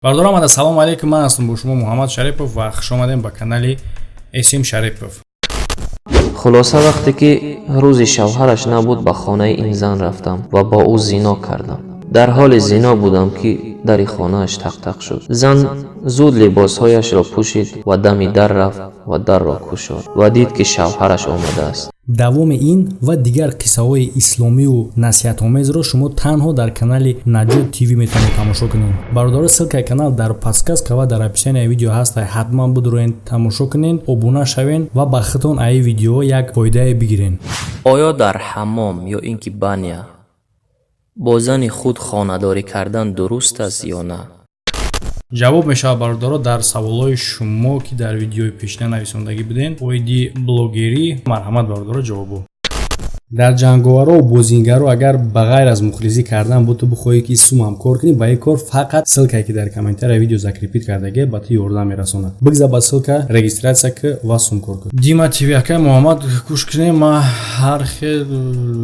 Бародарам, ассалому алайкум. Ман ҳастам бо шумо Муҳаммад Шарипов ва хуш омадем ба канали Эсим Шарипов. Хулоса, вақте ки рӯзи шавҳараш набуд, ба хонаи ин зан рафтам ва бо ӯ зино кардам. Дар ҳоли зино будам, ки дари хонааш тақтақ шуд. Зан зуд либосҳояшро пӯшид ва дами дар рафт ва дарро кушод ва дид, ки шавҳараш омадааст. Давоми ин ва дигар қиссаҳои исломиву насиҳатомезро шумо танҳо дар канали Наҷот ТВ метавонед тамошо кунед. Бародаро, ссылкаи канал дар подсказка ва дар описанияи видео ҳаст. Ҳатман бидуроен, тамошо кунед, обуна шавен ва ба худтон аи видеоҳо як фоидае бигирен. Оё дар ҳаммом ё ин ки баня бо зани худ хонадорӣ кардан дуруст аст ё на? Ҷавоб мешавад, бародаро, дар саволҳои шумо, ки дар видеои пешина нависондагӣ будем оиди блогерӣ. Марҳамат, бародаро, ҷавобо. Дар ҷанговарову бозингаро, агар ба ғайр аз мухлисӣ кардан бо ту бихоҳӣ, ки сумам кор кунӣ, ба ин кор фақат ссылкае, ки дар комментария видео закрепить кардагӣ, ба ту ёрдам мерасонад. Бигза ба ссылка, регистрация ки ва сум кор кун. Дима ТВ: акай Муҳаммад, гӯш кунем, ман ҳар хел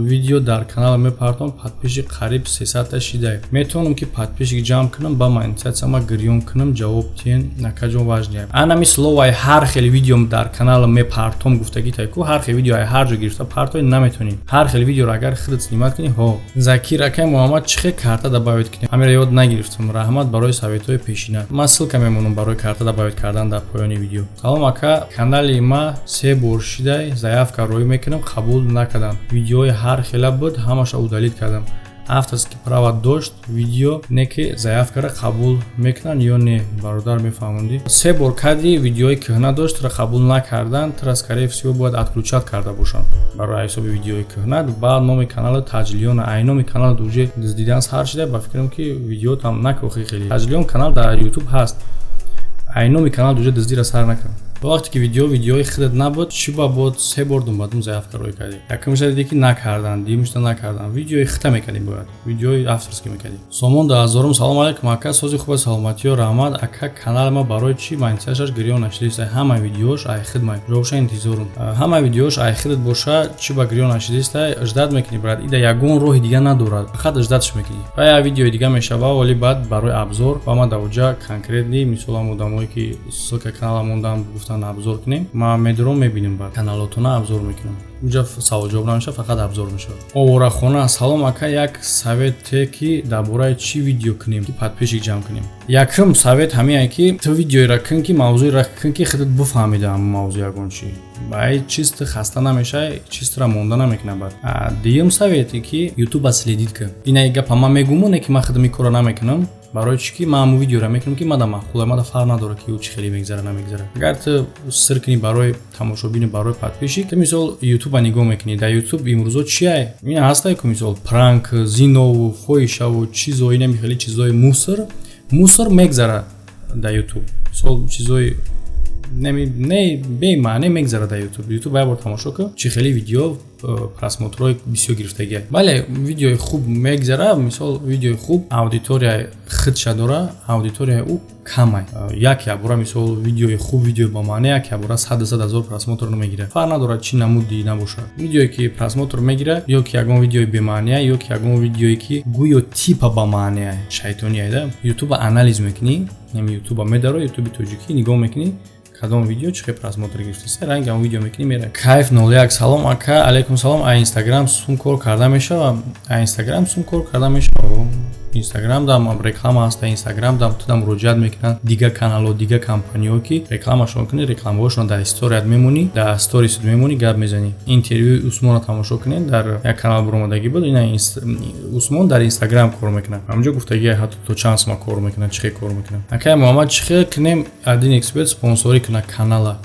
видео дар канал мепартом, подписчик қариб 300-та шидай. Метавонам, ки подписчик ҷамъ кунам, ба монетизатсия ма гирён кунам? Ҷавоб тиен, накаҷон важния. Анами словаи «ҳар хел видео дар канал мепартом» гуфтагӣ тай ку, ҳар хел видео ҳар ҷо гирифта партои наметонӣ. Ҳар хел видеоро агар худат снимать кунӣ, ҳо. Закир: акай Муҳаммад, чӣ хел карта добавить кунем? Ҳамеро ёд нагирифтам. Раҳмат барои советҳои пешина. Ман ссылка мемонам барои карта добавить кардан дар поёни видео. Салом, ака. Канали ма се бор шидай, заявка роӣ мекунам, қабул накардам. Видеои ҳар хела буд, ҳамаша удалить кардам. Авторский права дошт видео, не ки заявкара қабул мекунанд ё не, бародар, мефаҳмондӣ? Се бор кади, видеои кӯҳна дошт, тра қабул накардан. Тра, скорее всего, бояд отключать карда бошанд барои ҳисоби видеои кӯҳна. Ба номи канала Таҷлиён, ай номи канала уже дуздидан сар шида. Ба фикрам, ки видеотам накохи хеле. Таҷлиён канал дар Ютуб ҳаст, ай номи канал уже дуздира сар накард. Вақте ки видео видеои худат набуд, чӣ ба бод се бор думбадум заявка рӯй кардӣ? Якумша дидӣ, ки накардан, дуюмшта накардан. Видеои хита мекардем, бояд видеои авторский мекардем. Сомон даҳазорум: салом алейкум, ака, сози хуба, саломатиё, раҳмат. Ака, канали ма барои чӣ монетизатсияш гирён нашидист? Ҳама видеош ай хидмай, ҷавобша интизорум. Ҳама видеош ай хидат боша, чӣ ба гирён нашидист? Ждать мекунӣ, брат. Ида ягон роҳи дига надорад, фақат ждатьш мекунӣ ва як видеои дига мешава, вале баъд барои обзор ва ма дар конкретный мисолам одамое, ки ссылка канала мондан, гуфтан обзор кунем, ман медурам, мебинем, баъд каналотона обзор мекунам. Унҷа саволҷавоб намешавад, фақат обзор мешавад. Оворахона: салом, ака, як совете, ки дар бораи чӣ видео кунем, ки подписчик ҷамъ кунем? Якум совет ҳамие, ки ту видеоеро кун, ки мавзӯеро кун, ки худат бифаҳмида ҳамн мавзӯ ягон чӣ. Ба ай чиз ту хаста намешавӣ, чиз тура монда намекунад. Баъд дуюм совете, ки Ютуба следить кун. Ина гапа ман мегумоне, ки ман худам ин корро намекунам. Барои чӣ ки ман ҳамун видеоро мекунам, ки мада маъқула, мада фарқ надорад, ки ӯ чӣ хеле мегзара, намегзара. Агар ту сир кунӣ барои тамошобини, барои подписчик, ту мисол Ютуба нигоҳ мекунӣ. Дар Ютуб имрӯзо чиай ин ҳастай ку, мисол, пранк, зинову фоҳишаву чизо, инами хеле чизои мусор мегзара дар Ютуб. Мисол, чизои не бемаъне мегзара дар Ютуб. Ютуб як бор тамошо кун, чӣ хеле видео просмотрҳои бисёр гирифтагия. Бале, видеои хуб мегзара. Мисол, видеои хуб аудиторияи худша дора, аудиторияи ӯ камай. Як ябора, мисол, видеои хуб, видеои ба маъне як ябора 100 100 ҳазор просмотр намегирад. Фарқ надорад, чӣ намуди набошад. Видеое, ки просмотр мегирад, ё ки ягон видеои бемаъния, ё ки ягон видеое, ки гӯё типа ба маъния, шайтония. Да Ютуба анализ мекунӣ, ютуба медаро, Ютуби тоҷикӣ нигоҳ мекунӣ, кадом видео чӣ хел просмотр гирифтаст, ранги ҳамон видео мекунӣ, мера. Кайф 01: салом, ака. Алейкум салом. А Инстаграм сум кор карда мешава? А Инстаграм сум кор карда мешава. Инстаграм дам реклама ҳаст, Инстаграм дам туда муроҷиат мекунанд дигар каналҳо, дигар компаниҳо, ки рекламашон кунӣ, рекламаҳошон дар историят мемонӣ, дар сторисат мемонӣ, гап мезанӣ. Интервюи Усмонро тамошо кунед, дар як канал буромадагӣ буд. Ина Усмон дар Инстаграм кор мекунад. Ҳамҷо гуфтагӣ, ҳатто то чанд сума кор мекунад, чӣ хел кор мекунад. Акай Муҳаммад, чӣ хел кунем, один эксперт спонсорӣ кунад канала?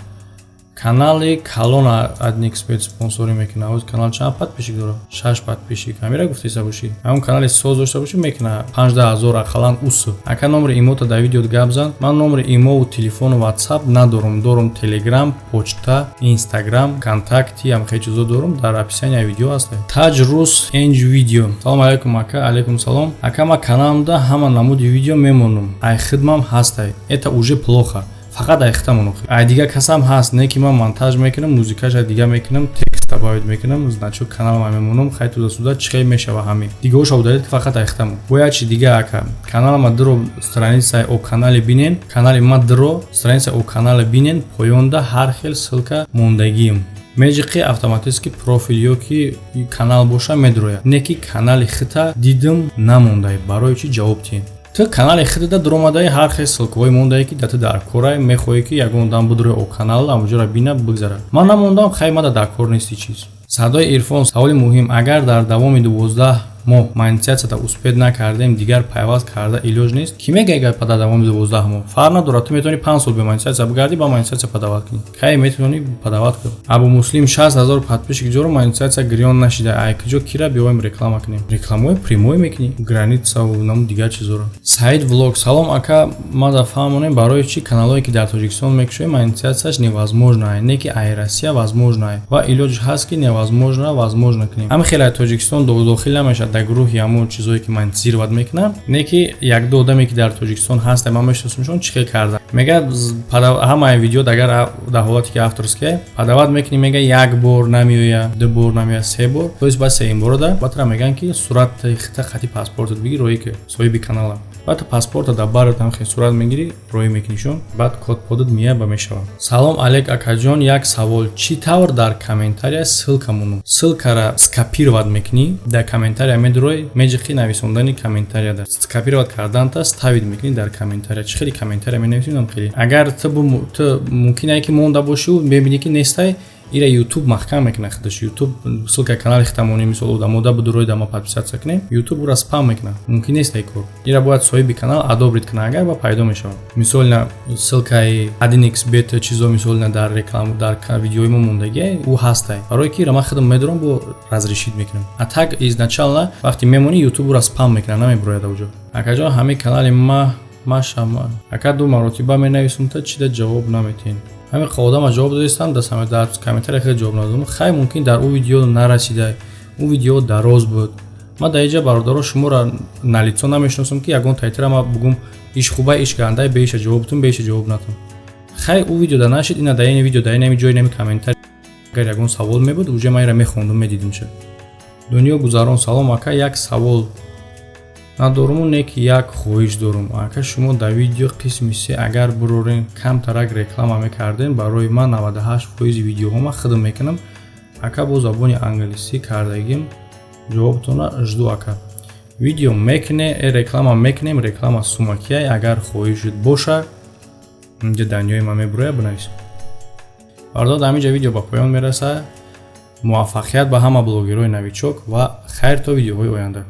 Канали калона один эксперт спонсорӣ мекунад. Ҳоз канал чанд подписчик дорад? Шаш подписчик. Ҳамира гуфтеса бошӣ, ҳамон канали соз дошта бошӣ, мекунад 15 000 ақаллан ус. Ака, номери имота дар видео гап зан. Ман номери имову телефону Ватсап надорам. Дорум Телеграм, почта, Инстаграм, Контакти, ҳам хел чизо дорум, дар описания видео ҳаст. Таҷ Рус Энҷ Видео: салом алейкум, ака. Алейкум салом. Ака, ман каналамда ҳама намуди видео мемонам, ай хидмам ҳастай. Это уже плохо. Фақат ай хитамон. Ай дигар касам ҳаст, не ки ман монтаж мекунам, музикаша дига мекунам, текст. Добавить мекунам, значок каналама мемонам. Хай, туда-сюда чӣ хел мешава, ҳамин дигаҳоша удалить, фақат айхтаму. Бо як чи дига, ака, каналама дро, страницаи о канале бинен, канали ма дро, страница о канале бинен, поёнда ҳар хел ссылка мондагием. Меҷиқи, автоматически профил ё ки канал боша, медрояд. Не ки канали хита дидим, намондай. Барои чӣ? Ҷавоб диҳем. Ту канали худада дуромадаи, ҳар хел ссылкаҳое мондаe, ки да ту дар корай, мехоҳӣ, ки ягон одам бидуре о канал, амуҷоро бина, бигзара. Ман намондам. Хай, мада дар кор нести чиз. Садои Ирфон: саволи муҳим, агар дар давоми 12 моҳ монетизатсияда успеть накардем, дигар пайваст карда илоҷ нест? Кӣ мега, агар дар давоми 12 моҳ? Фарқ надорад, ту метавонӣ 5 сол бе монетизатсия бигардӣ, ба монетизатсия подавать кунӣ. Кай метавонӣ, подавать кун. Абу Муслим: 60 000 подписчик ҷоро, монетизатсия гирён нашида. Ай куҷо кира биёем реклама кунем? Рекламаҳои прямой мекунӣ, границаву наму дигар чизоро. Саид Влог: салом, ака, мада фаҳмонем, барои чӣ каналҳое, ки дар Тоҷикистон мекушоем, монетизатсияш невозможно, не ки ай Россия возможно, ва илоҷ ҳаст, ки невозможно возможно кунем? Ҳамин хеле ай Тоҷикистон дохил намешавад дар гурӯҳи ҳамон чизое, ки монетизировать мекунам. Не ки якду одаме, ки дар Тоҷикистон ҳаст, ман мешиносамшон, чӣ хел карда, мега, ҳамаи видео, агар дар ҳолате ки авторские подавать мекунӣ, мега, як бор намеоя, ду бор намеоя, се бор, то есть баъд сеюм борода баъдра мегӯянд, ки сурати хита хати паспортат бигир, роӣ ки соҳиби канала. Баъд ту паспорта дар барат ҳам хел сурат мегирӣ, роӣ мекунишон, баъд код подат меяд ба мешавад. Салом алек, акаҷон, як савол: чӣ тавр дар комментария ссылка монум? Ссылкара скопировать мекунӣ, дар комментария медурой, меҷиқи нависондани комментарияда скопировать карданта, ставить мекунӣ дар комментария. Чӣ хели комментария менависӣ, хеле. Агар ту мумкин ки монда бошӣ, мебинӣ, ки нестай, ира Ютуб маҳкам мекунад худаш. Ютуб ссылка канали хитамони, мисол, одамода будурои да ма подписаться кунем, Ютуб ура спам мекунад. Мумкин нест ай кор. Ира бояд соҳиби канал одобрить кунад, агар ба пайдо мешавад. Мисолна, ссылкаи 1x бет, чизо, мисолна, дар реклама, дар видеои мо мондагия, ӯ ҳастай, барое ки ира ман худам медорам, бо разрешить мекунам. А так изначально вақте мемонӣ, Ютуб ура спам мекунад, намебурояд ауҷо. Акаҷон, ҳамин канали ма машама, ака, ду маротиба менависум, та чида ҷавоб наметиҳен? Ҳамин одама ҷавоб додистам, дар комментария хеле ҷавоб надодам. Хай, мумкин дар ӯ видео нарасида, ӯ видео дароз буд. Ман дар инҷа, бародаро, шуморо на лицо намешиносам, ки ягон тайтира ма бугум, иш хуба, иш гандай, беиша ҷавоб тун, беиша ҷавоб натун. Хай, ӯ видео да нашид, ина дар ини видео, дар инами ҷои нами комментарий агар ягон савол мебуд, уже ман ира мехондум, медидим. Ша дунё гузарон: салом, ака, як савол надоруму, не ки як хоҳиш дорум. Ака, шумо дар видео қисми се агар бурорен, камтарак реклама мекардем. Барои ман 98 фоизи видеоҳома худам мекунам, ака, бо забони англисӣ кардагим. Ҷавобтона жду, ака. Видео мекуне, реклама мекунем, реклама сумакияй. Агар хоҳишит боша, инҷа данёи ман мебуроя, бинавис. Бардор, дар ҳаминҷа видео ба поён мерасад. Муваффақият ба ҳама блогерҳои новичок ва хайр, то видеоҳои оянда.